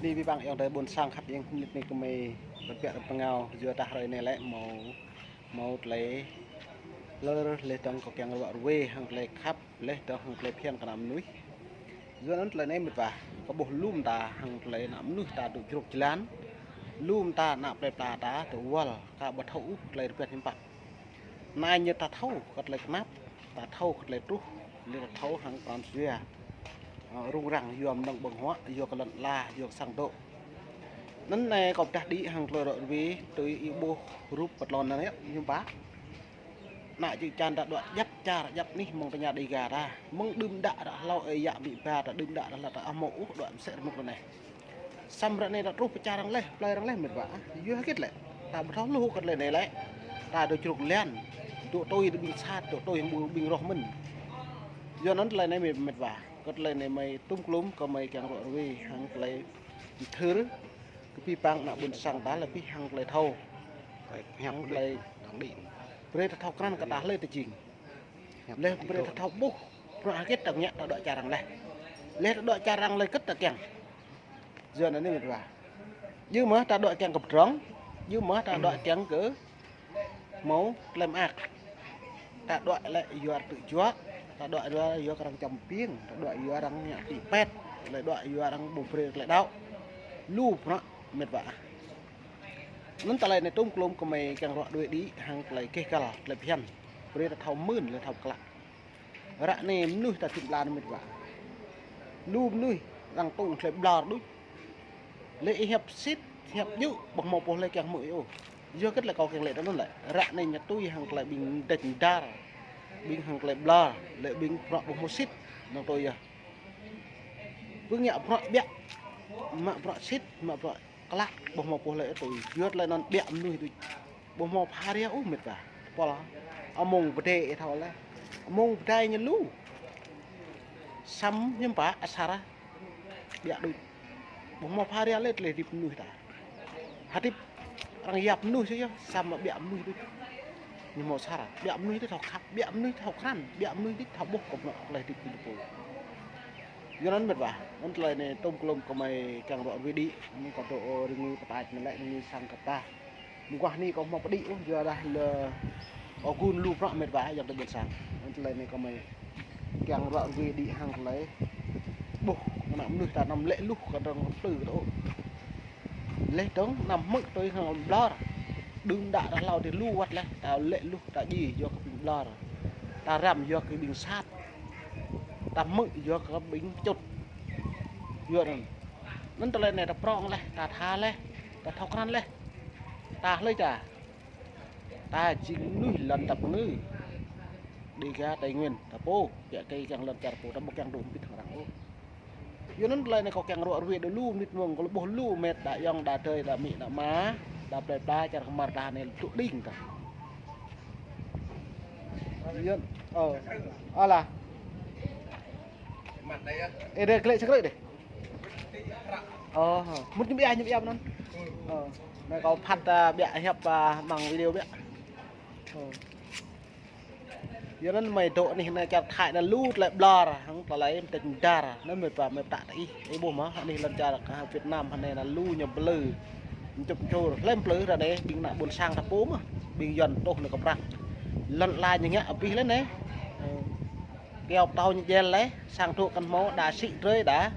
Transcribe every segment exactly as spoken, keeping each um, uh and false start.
Ni ƀing ƀăng ayŏng adơi ƀôn sang khăp, ayŏng adơi, hnit ni kơmơi pơpiă rơ̆p tơngao, yua dah hrơi anai lĕ hmâo, hmâo tơlơi lơr, laih dơ̆ng kâo kiăng ruă ruê hăng tơlơi khăp, laih dơ̆ng hăng tơlơi phiăn kơ ană mơnuih. Yua anŭn tơlơi anai mĕt wa, kâo ƀuh lŏm ta hăng tơlơi ană mơnuih ta dŏ jrŏk jơlan. Lŏm ta ană plơi pla ta dŏ wăl, kâo ƀu thâo ôh tơlơi rơbat hiư̆m pă. Anai ñu ta thâo kơ tơlơi kơnap, ta thâo kơ tơlơi truh, laih ta thâo hăng pran jua. Ơ, rŭng răng yua mơnơ̆ng ƀơ̆ng huă, yua kơ lŏn ala, yua kơ sang dŏ. Anŭn anai kâo pơdah đĭ hăng tơlơi ruă ruê, tui ih ƀuh rup pơtlon anai yơh, hiư̆m pă. Ană čư̆ čan ta đuaĭ djăp čar djăp anih mơ̆ng tơña Dega ta. Mơ̆ng đưm đă ră hlâo ơi yă amĭ ba ta đưm đă ră hlâo ta ăh mơ̆ ôh đuaĭ mơsĕ rơnŭk ră anai. Samơ̆ ră anai ta truh pơ čar arăng laih, plơi arăng laih mĕt wa. Yua hơget lĕ? Ta ƀu thâo hluh kơ tơlơi anai lĕ. Ta dŏ jrŏk jơlan. Dŏ tui ƀing sat, dŏ tui ƀing roh mơ̆n. Yua anŭn tơlơi anai mĕt, mĕt wa. Kơ tơlơi anai mơi tŭm klŭm kơ mơi kiăng ruă ruê hăng tơlơi thâo. Kơ ƀing ƀăng ană ƀôn sang ta lĕ ƀing hăng tơlơi thâo. Hăng tơlơi brơi ta thâo krăn kơ ta hlơi ta jing. Laih brơi ta thâo ƀuh, bruă hơget ta ngă ta đuaĭ čar arăng laih. Laih ta đuaĭ čar arăng laih hơget ta kiăng. Yua anŭn anai mĕt wa. Yua mơ̆ ta đuaĭ kiăng kơ pơdrŏng, yua mơ̆ ta đuaĭ kiăng kơ hmâo tơlơi mơak. Ta đuaĭ lĕ yua tơjuă, ta đuaĭ yua, yua kơ arăng čăm ƀing, ta đuaĭ yua arăng ngă tĭ pĕt, lĕ đuaĭ yua arăng ƀu brơi tơlơi đaŏ. Lu bruă mĕt wa. Anŭn tơlơi anai tŭm klŭm kơ mơi kiăng ruă ruê đĭ hăng tơlơi keh kăl, tơlơi phiăn. Brơi ta thâo mơ̆n, lĕ thâo klă. Ră anai mơnuih ta tĭm blan mĕt wa. Lu mơnuih arăng tŭ tơlơi ƀlŏr đôč. Lĕ ih hiăp sĭt, hiăp djơ̆, ƀu hmâo pô hlơi kiăng hmư̆ ih ôh. Yua hơget lĕ kâo kiăng laĭ tui anŭn lĕ. Ră anai ñu tui hăng tơlơi ƀing đĕč dar. Ƀing hăng tơlơi ƀlŏr, lĕ ƀing bruă ƀu hmâo sĭt, năng tui yơh. Ƀing ngă bruă ƀiă, mă bruă sĭt, mă bruă klă, ƀu hmâo pô hlơi tui. Yua tơlơi anŭn ƀiă mơnuih đôč. Ƀu hmâo pha ria ôh mĕt wa. Tơpul. Amông pơdai ih thâo laih. Amông pơdai ñu lu. Samơ̆ hiư̆m pă asar ƀiă đôč. Ƀu hmâo pha ria lĕ tơlơi hơdip mơnuih ta. Hơdip arăng yap mơnuih sĭt yơh, samơ̆ ƀiă mơnuih đôč. Ñu hmâo asar. Ƀiă mơnuih đôč thâo khăp, ƀiă mơnuih thâo krăn, ƀiă mơnuih đôč thâo ƀuh kơ bruă tơlơi hơdip ƀing ta pô. Yua anŭn mĕt wa, anŭn tơlơi anai tŭm klŭm kơ mơi kiăng ruă ruê đĭ, mơ̆ng kâo dŏ rơngiă pơtač anai lĕ rơngiă sang kơ ta. Mơguah anai kâo hmâo pơđĭ ôh, yua dah lĕ ôh gŭn lu bruă mĕt wa ayŏng adơi ƀôn sang. Anŭn tơlơi anai kơ mơi kiăng ruă ruê đĭ hăng tơlơi ƀuh ană mơnuih ta anăm lĕ luh kơ arăng plư kơ ta ôh. Laih dơ̆ng anăm hmư̆ tui hăng ƀlŏr. Đưm đă ră hlâo ta lu wăt laih, ta lĕ luh ta djai yua kơ ƀing ƀlŏr. Ta răm yua kơ ƀing sat. Ta hmư̆ yua kơ ƀing pơčŭt. Yua anŭn. Anŭn tơlơi anai ta prŏng laih, ta tha laih, ta thâo krăn laih. Ta hlơi ta. Ta jing mơnuih lŏn tơpơngư. Dega Tây Nguyên, ta pô, ƀiă kơ kiăng lŏn čar pô, ta ƀu kiăng dŏ hơbĭt hăng arăng ôh. Yua anŭn tơlơi anai kâo kiăng ruă ruê đĭ lu mơnit mơ̆ng, kâo ƀuh lu mĕt đa ayŏng đa adơi đa amĭ đa ama, đa plơi pla čar Khmer ta anai tŭ đing ta. Yua, ơ, alah. Ê, đe, klĕ sơkrư̆ đe. Ơ, mŭt ñu ƀiă, ñu ƀiă anŭn. Ơ, anai kâo phat, a, ƀiă hiăp, a, mơ̆ng video ƀiă. Ơ. Yua anŭn mơi dŏ anih anai čar Thái anai lu tơlơi ƀlŏr, hăng tơlơi mơdĕč mơdar, anŭn mơi pă mơi pơtă tơ ih, ih ƀuh mơ̆, anih lŏn čar kơ Việt Nam anai anŭn lu ñu plư, ñu čŭp čur, hlăm plư ră anai, ƀing ană ƀôn sang ta pô mơ̆n, ƀing Yuan tuh anai kơ prăk. Lŏn ala ñu ngă abih laih anai. Ơ. Kiao pơtâo ñu djel laih, sang dŏ kăn hmâo, đa sĭ drơi đa.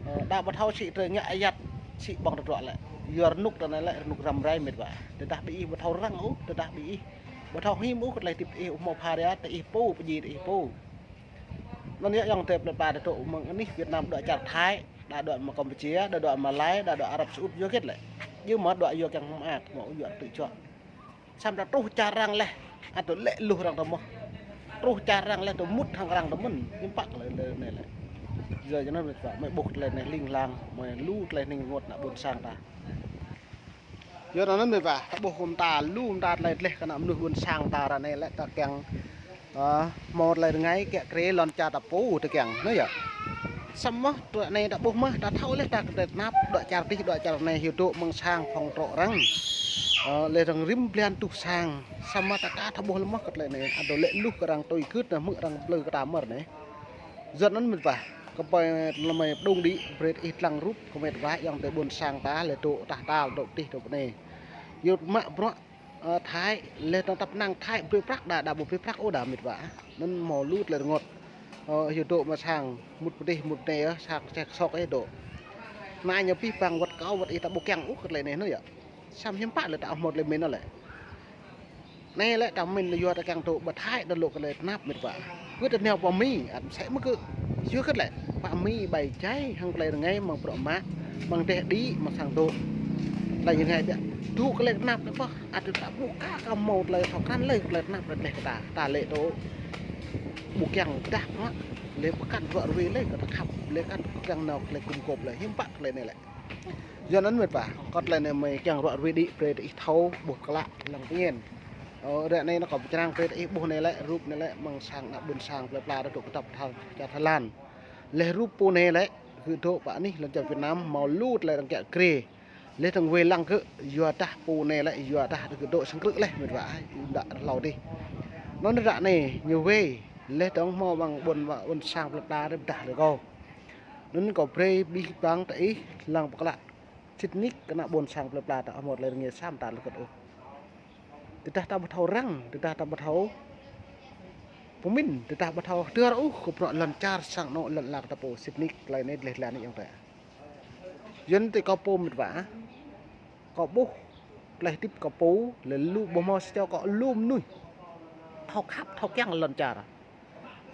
Ơ, đa ƀu thâo sĭ drơi ngă ayăt, sĭ ƀơ̆ng tơdruă lĕ. Yua rơnŭk tơ anai lĕ, rơnŭk răm rai mĕt wa. Tơdah ƀing ih ƀu thâo răng ôh, tơdah ƀing ih ƀu thâo him ôh, kơ tơlơi hơdip ih ƀu hmâo pha ria, tơ ih pô, pơjing tơ ih pô. Anŭn yơh ayŏng adơi plơi pla ta dŏ mơ̆ng anih Việt Nam đuaĭ čar Thái, đa đuaĭ mơ̆ng Campuchia, đa đuaĭ Malai, đa đuaĭ Arab Saudi yua hơget lĕ. Yua mơ̆ đuaĭ yua kiăng hmâo mơak, hmâo yua tơjuă. Samơ̆ ta truh čar arăng laih, ăt dŏ lĕ luh arăng ta mơ̆n. Truh čar arăng laih dŏ mŭt hăng arăng ta mơ̆n, hiư̆m pă tơlơi, tơlơi anai lĕ. Yua anŭn mĕt wa, mơi ƀuh tơlơi anai hling hlang, mơi lu tơlơi hning rơngot ană ƀôn sang ta. Yua anŭn mĕt wa, ta ƀuh kơ mơta, lu mơta tơlơi dleh kơ ană mơnuih ƀôn sang ta ră anai lĕ ta kiăng, ơ, hmâo tơlơi rơngai kiă kriê lŏn čar ta pô ta kiăng, anŭn yơh. Samơ̆ ră anai ta ƀuh mơ̆n, ta thâo laih ta kơ tơnap, đuaĭ čar adih, đuaĭ čar anai hyu dŏ mơ̆ng sang phŏng trŏ arăng. Ơ, laih arăng rĭm blan tuh sang, samơ̆ ta aka thâo ƀuh lơ̆m mơ̆n kơ tơlơi anai, ăt dŏ lĕ luh kơ arăng tui gưt anŭn hmư̆ arăng plư kơ ta mơ̆n anai. Yua anŭn mĕt wa. Kơ pơi lơmai pơdŏng đĭ brơi ih lăng rup kơ met wa ayŏng adơi ƀôn sang ta lĕ dŏ tah tal dŏ tih dŏ pơ anai. Yua mă bruă, ơ, Thái, lĕ tơnap năng Thái brơi prăk đa, đa ƀu brơi prăk ôh đa met wa. Anŭn hmâo lu tơlơi rơngot. Ơ, yua dŏ mă sang mŭt pơ adih mŭt pơ anai, ơ, sang čeh kơsŏk ih dŏ. Anai ñu pih pang wăt kâo wăt ih ta ƀu kiăng ôh kơ tơlơi anai anŭn yơh. Samơ̆ hiư̆m pă lĕ ta hmâo tơlơi min anŭn lĕ. Anai lĕ ta min lĕ yua ta kiăng dŏ ƀơi Thái đa lŏ kơ tơlơi tơnap met wa. Kơ ta nao pơ Mi, ăt mơsĕ mơ̆ kơ. Yua kơ lĕ, pơ Mi ƀai jai hăng tơlơi rơngai mơ̆ng bruă mă, mơ̆ng teh đĭ, mơ̆ng sang dŏ. Tơlơi rơngai biă. Dŏ kơ tơlơi tơnap lĕ pơh, ăt ta ƀu ka kơ hmâo tơlơi thâo krăn lơi kơ tơlơi tơnap lĕ tơlơi kơ ta, ta lĕ dŏ. Ƀu kiăng pơdah bruă, lĕ pơkăn bruă rơwe lĕ kơ ta khăp, lĕ kăn kiăng nao kơ tơlơi gum gôp lĕ, hiư̆m pă kơ tơlơi anai lĕ. Yua anŭn met wa, kơ tơlơi anai mơi kiăng ruă rơwe đĭ brơi ih thâo ƀuh klă lăng pơñen. Ơ, ră anai anŭn kâo pơčrang brơi ih ƀuh anai lĕ, rup anai lĕ, mơ̆ng sang ană ƀôn sang plơi pla ta dŏ kơdŏp tha-, čar Thái Lan. Lĕ rup pô anai lĕ, gơ̆ dŏ pơ anih lŏn čar Việt Nam, hmâo lu tơlơi arăng kiă kriê. Lĕ tơ̆ng wai lăng gơ̆, yua dah pô anai lĕ, yua dah gơ̆ dŏ sang krư̆ lĕ met wa, ih đă hlâo dih. Anŭn ră anai, ñu wai, lĕ tơ̆ng hmâo mơ̆ng ƀôn wa, ƀôn sang plơi pla rơ̆p dah rơgâo. Anŭn kâo brơi pih pang tơ ih lăng pơklă. Sĭt nik kơ ană ƀôn sang plơi pla ta hmâo tơlơi rơngiă samơ̆ ta lơkơt ôh. Tơdah ta ƀu thâo răng, tơdah ta ƀu thâo pơmin, tơdah ƀu thâo hơdơr ôh kơ bruă lŏn čar sang anŏ lŏn ala ta pô sĭt nik tơlơi anai dleh dlan anai ayŏng adơi. Yua anŭn tơ kâo pô met wa. Kâo ƀuh tơlơi hơdip kâo pô, lĕ lu ƀu hmâo sa čô kâo lu mơnuih thâo khăp, thâo kiăng lŏn čar.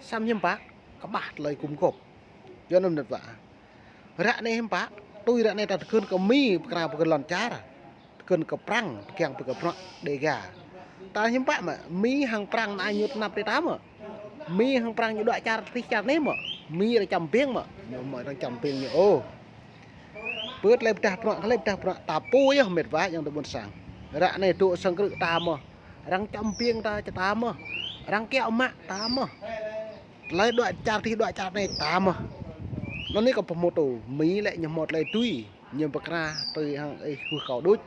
Samơ̆ hiư̆m pă, kơƀah tơlơi gum gôp. Yua anŭn met wa. Ră anai hiư̆m pă, tui ră anai ta tơgŭn kơ Mi pơkra pơgŭn lŏn čar. Tơgŭn kơ Prăng, tơgiăng pơgŭn bruă Đêga. Ta hiư̆m pă mă, Mi hăng Prăng anai ñu tơnap tơlơi ta mơ̆. Mi hăng Prăng ñu đuaĭ čar tih čar anai mơ̆. Mi arăng čăm biêng mơ̆. Ñu mơ̆ arăng čăm biêng ñu ôh. Pơ̆t lĕ pơdah bruă, kơ lĕ pơdah bruă, ta pô yơh met wa ayŏng adơi ƀôn sang. Ră anai dŏ sang krư̆ ta mơ̆. Arăng čăm biêng ta čơ ta mơ̆. Arăng kiaŏ mă ta mơ̆. Tơlơi đuaĭ čar tih đuaĭ čar anai ta mơ̆. Anŭn anai kâo pơhmutu, Mi lĕ ñu hmâo tơlơi tui, ñu pơkra tui hăng ih huĭ kâo đôč.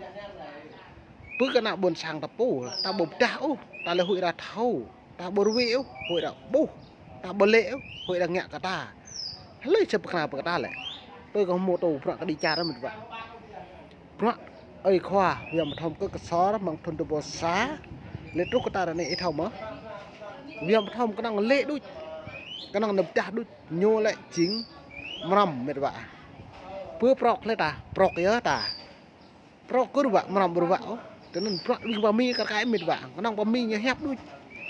Pơ̆t kơ ană ƀôn sang ta pô, ta ƀu pơdah ôh, ta lĕ huĭ arăng thâo, ta ƀu rơwe ôh, huĭ arăng ƀuh, ta ƀu lĕ ôh, huĭ arăng ngă kơ ta. Hlơi či pơkra pơkra lĕ. Tui kâo hmâo tŭ bruă kơđi čar met wa. Bruă ơi khua, Viam Bơthom kơ kơsor, mơ̆ng thun dua ƀô sa, lĕ truh kơ ta ră anai ih thâo mơ̆. Viam Bơthom kơnơ̆ng lĕ đôč, kơnơ̆ng nao pơdah đôč, ñu lĕ jing mrăm met wa. Pơ prŏk lĕ ta, prŏk yơh ta. Prŏk kơ ruă, mrăm ruă ôh. Tơnŭn bruă ƀing pơ Mi kar kaĭ met wa. Kơnơ̆ng pơ Mi ñu hiăp đôč.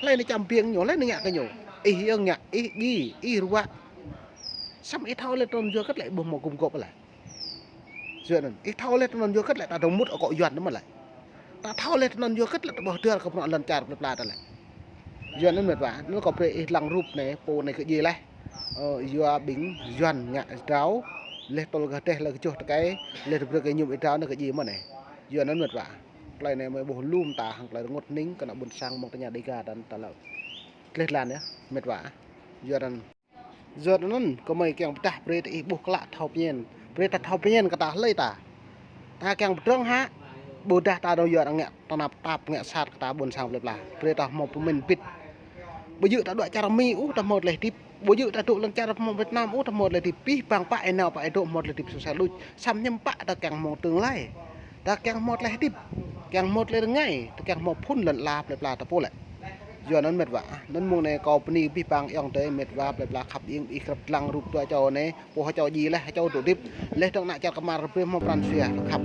Hlơi nao čăm biêng ñu, hlơi nao ngă kơ ñu. Ih yơh ngă, ih djai, ih ruă. Samơ̆ ih thâo lĕ tơnŭn yua hơget lĕ ƀu hmâo gum gôp lĕ. Yua anŭn, ih thâo lĕ tơnŭn yua hơget lĕ ta dŏ mŭt akŏ Yuan anŭn mơ̆ lĕ. Ta thâo lĕ tơnŭn yua hơget lĕ ta ƀu hơdơr kơ bruă lŏn čar plơi pla ta lĕ. Yua anŭn met wa, anŭn kâo brơi ih lăng rup anai, pô anai kơ djai laih. Ơ, yua ƀing Yuan ngă drao, lĕ tơl gah teh lĕ kơ čoh tơkai, lĕ tơbrơi kơ ñu ih drao anai kơ djai mơ̆ anai. Yua anŭn met wa. Tơlơi anai mơi ƀuh lŏm ta hăng tơlơi rơngot hning kơ ană ƀôn sang mơ̆ng tơña Đêga ta lĕ. Dleh dlan yơh, met wa. Yua anŭn. Yua anŭn, kơ mơi kiăng pơdah brơi ta ih ƀuh klă thâo pơñen. Brơi ta thâo pơñen kơ ta hlơi ta. Ta kiăng pơdrŏng hă, ƀôdah ta dŏ yua arăng ngă tơnap tap ngă sat kơ ta ƀôn sang plơi pla. Brơi ta hmâo pơmin bit. Ƀu djơ̆ ta dŏ čar Mi ôh ta hmâo tơlơi hơdip. Ƀu djơ̆ ta dŏ lŏn čar Việt Nam ôh ta hmâo tơlơi hơdip. Pih pang pă ih nao pă ih dŏ hmâo tơlơi hơdip sosal đôč. Samơ̆ hiư̆m pă ta kiăng hmâo tương lai. Ta kiăng hmâo tơlơi hơdip. Kiăng hmâo tơlơi rơngai. Ta kiăng hmâo phŭn lŏn ala plơi pla ta pô lĕ. Yua anŭn met wa. Anŭn mông anai kâo bơni pih pang ayŏng adơi met wa plơi pla khăp ing ih krăp lăng rup dua čô anai. Pô ha čô djai laih, ha čô dŏ hơdip. Laih tơ̆ng ană čar kơmar brơi hmâo pran jua khăp.